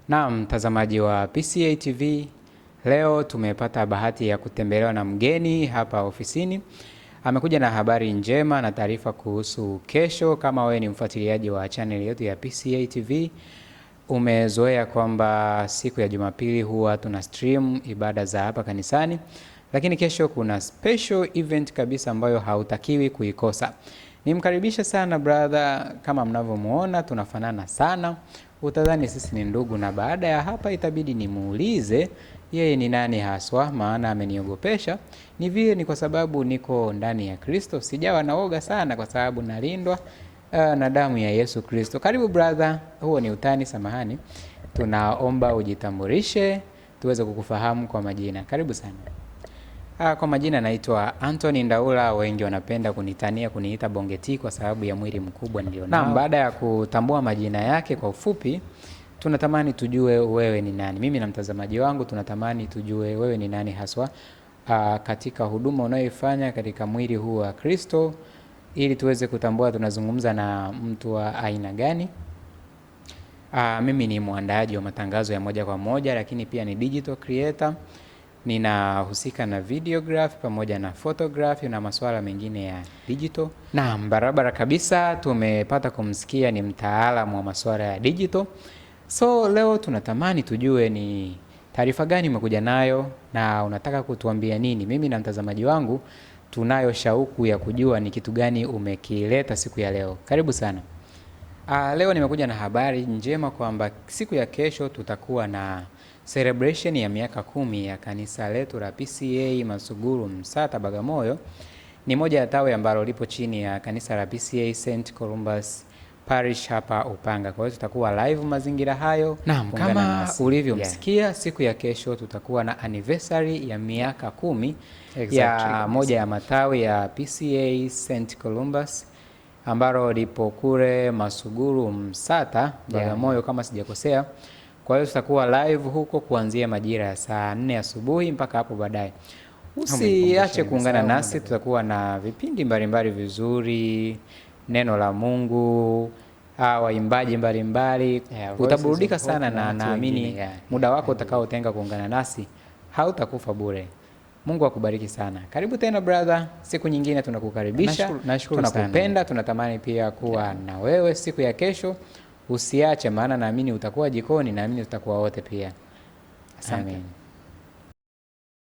Naam, mtazamaji wa PCA TV, leo tumepata bahati ya kutembelewa na mgeni hapa ofisini. Amekuja na habari njema na taarifa kuhusu kesho. Kama wewe ni mfuatiliaji wa channel yetu ya PCA TV, umezoea kwamba siku ya Jumapili huwa tuna stream ibada za hapa kanisani, lakini kesho kuna special event kabisa ambayo hautakiwi kuikosa. Nimkaribishe sana brother, kama mnavyomuona tunafanana sana, utadhani sisi ni ndugu, na baada ya hapa itabidi nimuulize yeye ni nani haswa, maana ameniogopesha. Ni vile ni kwa sababu niko ndani ya Kristo, sijawa na woga sana kwa sababu nalindwa na damu ya Yesu Kristo. Karibu brother, huo ni utani, samahani. Tunaomba ujitambulishe tuweze kukufahamu kwa majina. Karibu sana. Kwa majina naitwa Anthony Ndaula, wengi wanapenda kunitania kuniita Bongeti kwa sababu ya mwili mkubwa nilionao. Naam, baada ya kutambua majina yake kwa ufupi, tunatamani tujue wewe ni nani. Mimi na mtazamaji wangu tunatamani tujue wewe ni nani haswa, katika huduma unayoifanya katika mwili huu wa Kristo, ili tuweze kutambua tunazungumza na mtu wa aina gani. Mimi ni mwandaaji wa matangazo ya moja kwa moja, lakini pia ni digital creator. Ninahusika na videography pamoja na photography na masuala mengine ya digital. Naam, barabara kabisa, tumepata kumsikia ni mtaalamu wa masuala ya digital. So leo tunatamani tujue ni taarifa gani umekuja nayo na unataka kutuambia nini. Mimi na mtazamaji wangu tunayo shauku ya kujua ni kitu gani umekileta siku ya leo. Karibu sana. Leo nimekuja na habari njema kwamba siku ya kesho tutakuwa na celebration ya miaka 10 ya kanisa letu la PCA Masuguru Msata Bagamoyo. Ni moja ya tawi ambalo lipo chini ya kanisa la PCA St. Columbus Parish hapa Upanga. Kwa hiyo tutakuwa live mazingira hayo. Naam, kama ulivyomsikia, siku ya kesho tutakuwa na anniversary ya miaka 10 ya moja ya matawi ya PCA St. Columbus ambalo lipo kule Masuguru Msata Bagamoyo, kama sijakosea. Kwa hiyo tutakuwa live huko kuanzia majira ya saa 4 asubuhi mpaka hapo baadaye. Usiache kuungana nasi, tutakuwa na vipindi mbalimbali vizuri, neno la Mungu, waimbaji mbalimbali. Utaburudika sana na naamini muda wako utakaotenga kuungana nasi hautakufa bure. Mungu akubariki sana. Karibu tena brother, siku nyingine tunakukaribisha, tunakupenda, tunatamani pia kuwa na wewe siku ya kesho. Usiache, maana naamini utakuwa jikoni, naamini tutakuwa wote pia. Asante. Amen.